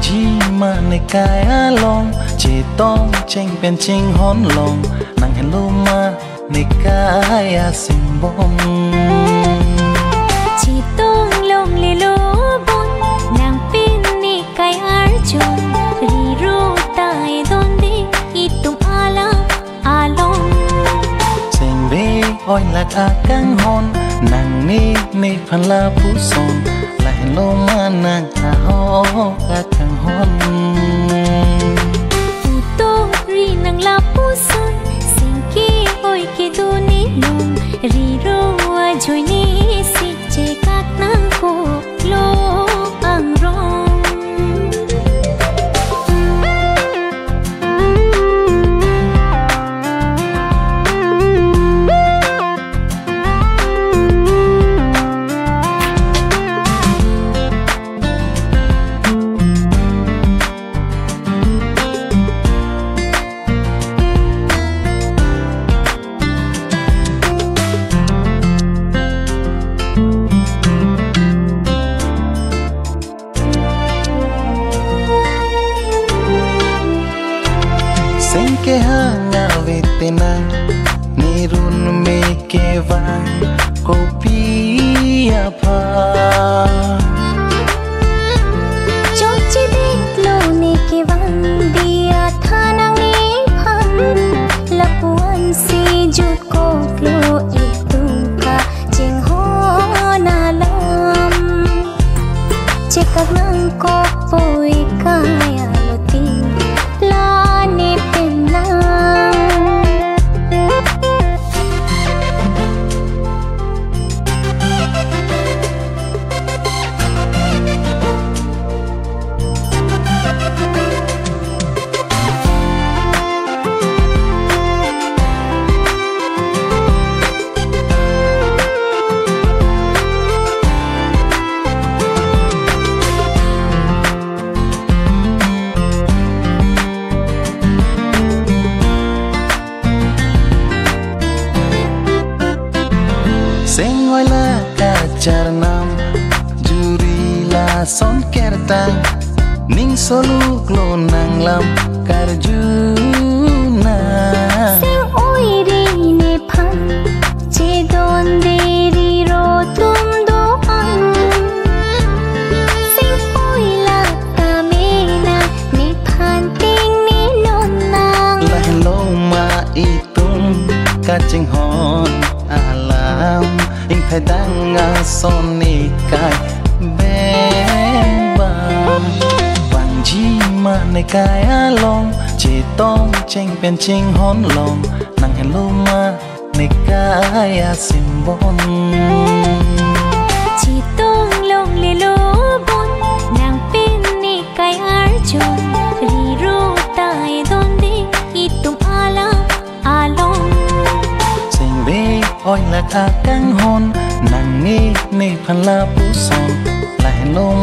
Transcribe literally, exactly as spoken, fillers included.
Jima nekai along, chetong cheng pen chinghon long, nang henlo ma nekai asimbom. Chetong longlelo bon, nang pen nekai arjon, riro ta edonde itum alam along. Sengve oi lak akanghon, nang ne nephan lapuson, lahenlo ma nang ahok akanghon. Puto ri nang lapuson, sengke oi kedo nelong, riro ajoine si chekak nangkoklo angrong. Sengke hang avet penang, nerun me kevang kopi aphan. Chokchedetlo ne kevang diya thanang nephan, lapuan si jutkoklo itum kachinghon alam. Chekak nangkokpo ikai alotin, la ne penang. Seng oi la kacharnam, juri lason kertang, ning soluk lonang lam karjuna. Seng oi ri nephan, chedonde riro atum do-an. Seng oi la kamena, nephan tengne lonang. Lahenlo ma itum kachinghon alam, ingthai dang ason nekai beng bang. Vangjima nekai along, chetong cheng pen chinghon long, nang henlo ma nekai asimbom. Chetong longlelo bon, nang pen nekai arjon, riro ta edonde itum alam along. Sengve oi lak akanghon, nang ne nephan lapuson, lahenlo